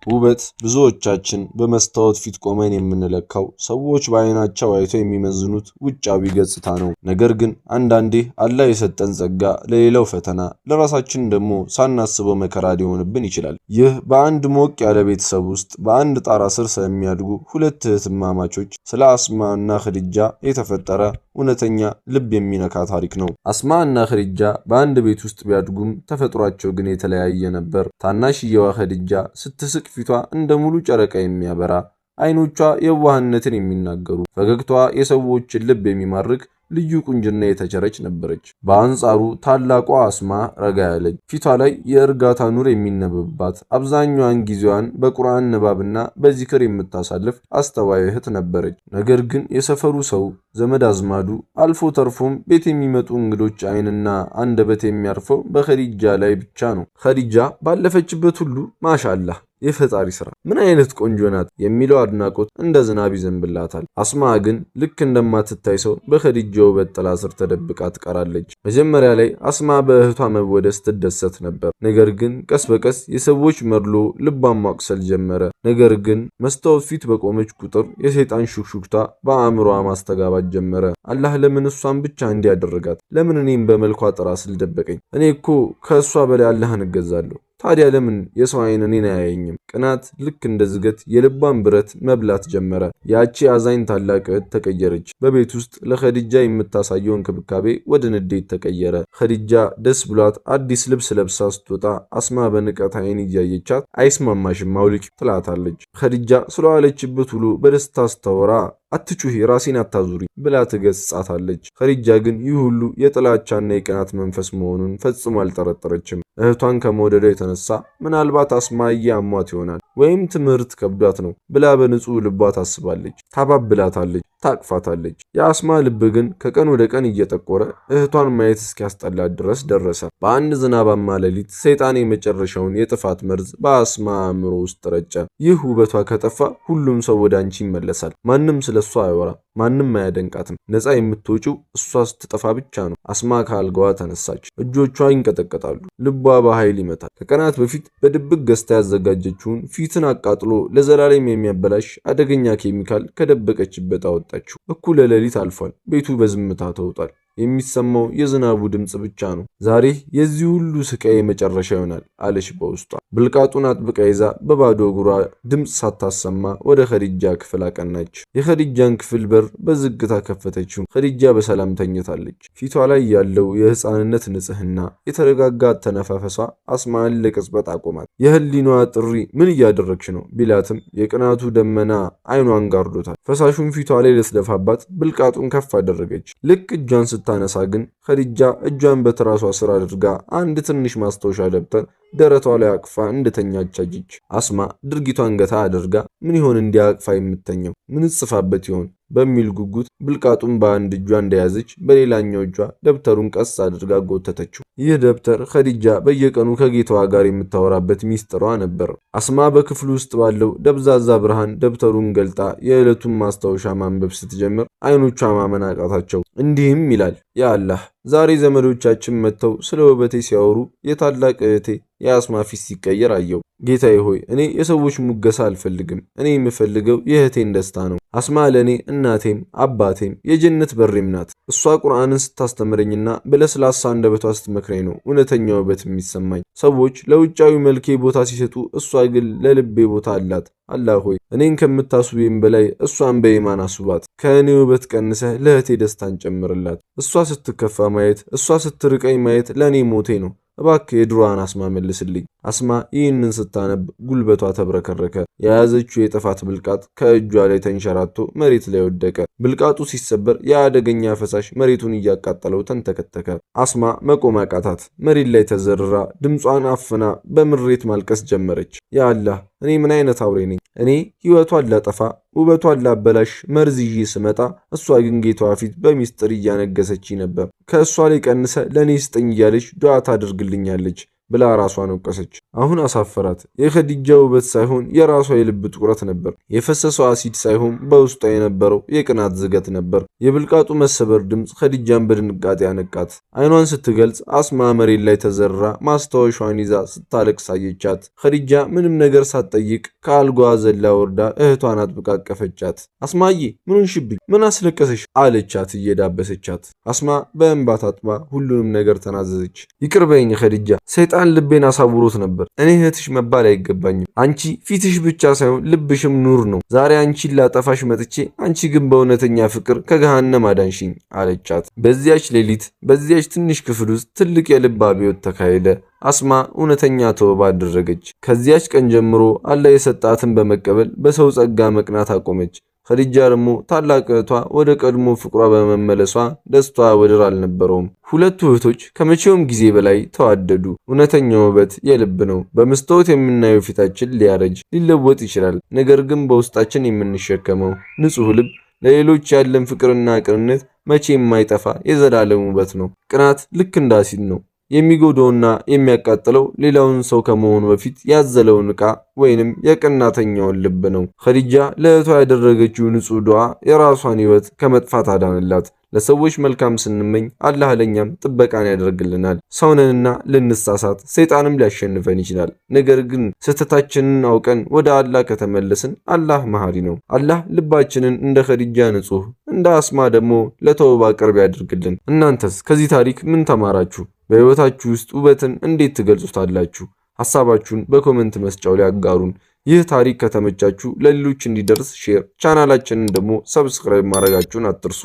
ውበት ብዙዎቻችን በመስታወት ፊት ቆመን የምንለካው፣ ሰዎች በዓይናቸው አይተው የሚመዝኑት ውጫዊ ገጽታ ነው። ነገር ግን አንዳንዴ አላህ የሰጠን ጸጋ ለሌላው ፈተና፣ ለራሳችን ደግሞ ሳናስበው መከራ ሊሆንብን ይችላል። ይህ በአንድ ሞቅ ያለ ቤተሰብ ውስጥ በአንድ ጣራ ስር ስለሚያድጉ ሁለት እህትማማቾች፣ ስለ አስማ እና ኸዲጃ የተፈጠረ እውነተኛ ልብ የሚነካ ታሪክ ነው። አስማ እና ኸዲጃ በአንድ ቤት ውስጥ ቢያድጉም ተፈጥሯቸው ግን የተለያየ ነበር። ታናሽየዋ ኸዲጃ ስትስቅ ፊቷ እንደ ሙሉ ጨረቃ የሚያበራ፣ አይኖቿ የዋህነትን የሚናገሩ፣ ፈገግታዋ የሰዎችን ልብ የሚማርክ ልዩ ቁንጅና የተቸረች ነበረች። በአንጻሩ ታላቋ አስማ ረጋ ያለች፣ ፊቷ ላይ የእርጋታ ኑር የሚነበብባት፣ አብዛኛዋን ጊዜዋን በቁርአን ንባብና በዚክር የምታሳልፍ አስተዋይ እህት ነበረች። ነገር ግን የሰፈሩ ሰው፣ ዘመድ አዝማዱ፣ አልፎ ተርፎም ቤት የሚመጡ እንግዶች አይንና አንደበት የሚያርፈው በኸዲጃ ላይ ብቻ ነው። ኸዲጃ ባለፈችበት ሁሉ ማሻላህ፣ የፈጣሪ ስራ፣ ምን አይነት ቆንጆ ናት የሚለው አድናቆት እንደ ዝናብ ይዘንብላታል። አስማ ግን ልክ እንደማትታይ ሰው በኸዲጃ ውበት ጥላ ስር ተደብቃ ትቀራለች። መጀመሪያ ላይ አስማ በእህቷ መወደስ ትደሰት ነበር። ነገር ግን ቀስ በቀስ የሰዎች መድሎ ልቧን ማቁሰል ጀመረ። ነገር ግን መስታወት ፊት በቆመች ቁጥር የሰይጣን ሹክሹክታ በአእምሯ ማስተጋባት ጀመረ። አላህ ለምን እሷን ብቻ እንዲህ አደረጋት? ለምን እኔም በመልኳ ጥራ ስል ደበቀኝ? እኔ እኮ ከእሷ በላይ አላህን እገዛለሁ። ታዲያ ለምን የሰው አይን እኔን አያየኝም? ቅናት ልክ እንደ ዝገት የልቧን ብረት መብላት ጀመረ። ያቺ አዛኝ ታላቅ እህት ተቀየረች። በቤት ውስጥ ለኸዲጃ የምታሳየው እንክብካቤ ወደ ንዴት ተቀየረ። ኸዲጃ ደስ ብሏት አዲስ ልብስ ለብሳ ስትወጣ አስማ በንቀት አይን እያየቻት አይስማማሽም፣ አውልቂ ትላታለች። ኸዲጃ ስለዋለችበት ውሎ በደስታ ስታወራ አትጩሂ፣ ራሴን አታዙሪ ብላ ትገስጻታለች። ኸዲጃ ግን ይህ ሁሉ የጥላቻና የቅናት መንፈስ መሆኑን ፈጽሞ አልጠረጠረችም። እህቷን ከመውደዷ የተነሳ ምናልባት አስማዬ አሟት ይሆናል ወይም ትምህርት ከብዷት ነው ብላ በንጹህ ልቧ ታስባለች። ታባብላታለች፣ ታቅፋታለች። የአስማ ልብ ግን ከቀን ወደ ቀን እየጠቆረ እህቷን ማየት እስኪያስጠላት ድረስ ደረሰ። በአንድ ዝናባማ ሌሊት ሰይጣን የመጨረሻውን የጥፋት መርዝ በአስማ አእምሮ ውስጥ ረጨ። ይህ ውበቷ ከጠፋ ሁሉም ሰው ወደ አንቺ ይመለሳል። ማንም ስለ እሷ አያወራም። ማንም አያደንቃትም። ነፃ የምትወጪው እሷ ስትጠፋ ብቻ ነው። አስማ ከአልጋዋ ተነሳች። እጆቿ ይንቀጠቀጣሉ። ልቧ በኃይል ይመታል። ከቀናት በፊት በድብቅ ገዝታ ያዘጋጀችውን ፊትን አቃጥሎ ለዘላለም የሚያበላሽ አደገኛ ኬሚካል ከደበቀችበት አወጣችው። እኩለ ሌሊት አልፏል። ቤቱ በዝምታ ተውጧል። የሚሰማው የዝናቡ ድምፅ ብቻ ነው። ዛሬ የዚህ ሁሉ ስቃይ መጨረሻ ይሆናል አለች በውስጧ። ብልቃጡን አጥብቃ ይዛ በባዶ እግሯ ድምፅ ሳታሰማ ወደ ኸዲጃ ክፍል አቀናች። የኸዲጃን ክፍል በር በዝግታ ከፈተችው። ኸዲጃ በሰላም ተኝታለች። ፊቷ ላይ ያለው የሕፃንነት ንጽህና፣ የተረጋጋ አተነፋፈሷ አስማን ለቅጽበት አቆማት። የህሊኗ ጥሪ ምን እያደረግሽ ነው ቢላትም የቅናቱ ደመና አይኗን ጋርዶታል። ፈሳሹን ፊቷ ላይ ልትደፋባት ብልቃጡን ከፍ አደረገች። ልክ እጇን ስታነሳ ግን ኸዲጃ እጇን በትራሷ ስር አድርጋ አንድ ትንሽ ማስታወሻ ደብተር ደረቷ ላይ አቅፋ እንደተኛች አየች። አስማ ድርጊቷን ገታ አድርጋ ምን ይሆን እንዲህ አቅፋ የምተኘው? ምን ጽፋበት ይሆን በሚል ጉጉት ብልቃጡን በአንድ እጇ እንደያዘች በሌላኛው እጇ ደብተሩን ቀስ አድርጋ ጎተተችው። ይህ ደብተር ኸዲጃ በየቀኑ ከጌታዋ ጋር የምታወራበት ሚስጥሯ ነበር። አስማ በክፍሉ ውስጥ ባለው ደብዛዛ ብርሃን ደብተሩን ገልጣ የዕለቱን ማስታወሻ ማንበብ ስትጀምር አይኖቿ ማመን አቃታቸው። እንዲህም ይላል፣ ያ አላህ፣ ዛሬ ዘመዶቻችን መጥተው ስለ ውበቴ ሲያወሩ የታላቅ እህቴ የአስማ ፊት ሲቀየር አየው። ጌታዬ ሆይ፣ እኔ የሰዎች ሙገሳ አልፈልግም። እኔ የምፈልገው የእህቴን ደስታ ነው። አስማ ለእኔ እናቴም አባቴም የጀነት በሬም ናት። እሷ ቁርአንን ስታስተምረኝና በለስላሳ አንደበቷ ስትመክረኝ ነው እውነተኛ ውበት የሚሰማኝ። ሰዎች ለውጫዊ መልኬ ቦታ ሲሰጡ፣ እሷ ግን ለልቤ ቦታ አላት። አላህ ሆይ፣ እኔን ከምታስቤም በላይ እሷን በኢማን አስባት። ከእኔ ውበት ቀንሰህ ለእህቴ ደስታን ጨምርላት። እሷ ስትከፋ ማየት፣ እሷ ስትርቀኝ ማየት ለእኔ ሞቴ ነው። እባክህ የድሮዋን አስማ መልስልኝ። አስማ ይህንን ስታነብ ጉልበቷ ተብረከረከ። የያዘችው የጥፋት ብልቃጥ ከእጇ ላይ ተንሸራቶ መሬት ላይ ወደቀ። ብልቃጡ ሲሰበር የአደገኛ ፈሳሽ መሬቱን እያቃጠለው ተንተከተከ። አስማ መቆም አቃታት። መሬት ላይ ተዘርራ ድምጿን አፍና በምሬት ማልቀስ ጀመረች። ያ አላህ፣ እኔ ምን አይነት አውሬ ነኝ? እኔ ሕይወቷን ላጠፋ፣ ውበቷን ላበላሽ መርዝ ይዤ ስመጣ እሷ ግን ጌታዋ ፊት በሚስጥር እያነገሰች ነበር። ከእሷ ላይ ቀንሰ ለእኔ ስጠኝ እያለች ዱዓ ታደርግልኛለች። ብላ ራሷን ወቀሰች። አሁን አሳፈራት። የኸዲጃ ውበት ሳይሆን የራሷ የልብ ጥቁረት ነበር። የፈሰሰው አሲድ ሳይሆን በውስጧ የነበረው የቅናት ዝገት ነበር። የብልቃጡ መሰበር ድምፅ ኸዲጃን በድንጋጤ አነቃት። አይኗን ስትገልጽ አስማ መሬት ላይ ተዘርራ ማስታወሻዋን ይዛ ስታለቅስ አየቻት። ኸዲጃ ምንም ነገር ሳትጠይቅ ከአልጋዋ ዘላ ወርዳ እህቷን አጥብቃ አቀፈቻት። አስማዬ፣ ምን ሆንሽብኝ? ምን አስለቀሰሽ? አለቻት እየዳበሰቻት። አስማ በእንባ ታጥባ ሁሉንም ነገር ተናዘዘች። ይቅር በይኝ ኸዲጃ፣ ሰይጣን ልቤን አሳውሮት ነበር። እኔ እህትሽ መባል አይገባኝም። አንቺ ፊትሽ ብቻ ሳይሆን ልብሽም ኑር ነው። ዛሬ አንቺን ላጠፋሽ መጥቼ አንቺ ግን በእውነተኛ ፍቅር ከገሃነም አዳንሽኝ አለቻት። በዚያች ሌሊት በዚያች ትንሽ ክፍል ውስጥ ትልቅ የልብ አብዮት ተካሄደ። አስማ እውነተኛ ተውባ አደረገች። ከዚያች ቀን ጀምሮ አላህ የሰጣትን በመቀበል በሰው ጸጋ መቅናት አቆመች። ኸዲጃ ደግሞ ታላቅ እህቷ ወደ ቀድሞ ፍቅሯ በመመለሷ ደስታዋ ወደር አልነበረውም። ሁለቱ እህቶች ከመቼውም ጊዜ በላይ ተዋደዱ። እውነተኛው ውበት የልብ ነው። በመስታወት የምናየው ፊታችን ሊያረጅ ሊለወጥ ይችላል። ነገር ግን በውስጣችን የምንሸከመው ንጹሕ ልብ፣ ለሌሎች ያለን ፍቅርና ቅንነት መቼ የማይጠፋ የዘላለም ውበት ነው። ቅናት ልክ እንደ አሲድ ነው። የሚጎዳውና የሚያቃጥለው ሌላውን ሰው ከመሆኑ በፊት ያዘለውን ዕቃ ወይንም የቀናተኛውን ልብ ነው። ኸዲጃ ለእህቷ ያደረገችው ንጹህ ዱዓ የራሷን ሕይወት ከመጥፋት አዳንላት። ለሰዎች መልካም ስንመኝ አላህ ለኛም ጥበቃን ያደርግልናል። ሰውነንና ልንሳሳት፣ ሰይጣንም ሊያሸንፈን ይችላል። ነገር ግን ስህተታችንን አውቀን ወደ አላህ ከተመለስን አላህ መሐሪ ነው። አላህ ልባችንን እንደ ኸዲጃ ንጹህ፣ እንደ አስማ ደግሞ ለተውባ ቅርብ ያድርግልን። እናንተስ ከዚህ ታሪክ ምን ተማራችሁ? በሕይወታችሁ ውስጥ ውበትን እንዴት ትገልጹታላችሁ? ሐሳባችሁን በ comment መስጫው ላይ አጋሩን። ይህ ታሪክ ከተመቻችሁ ለሌሎች እንዲደርስ share፣ ቻናላችንን ደግሞ subscribe ማድረጋችሁን አትርሱ።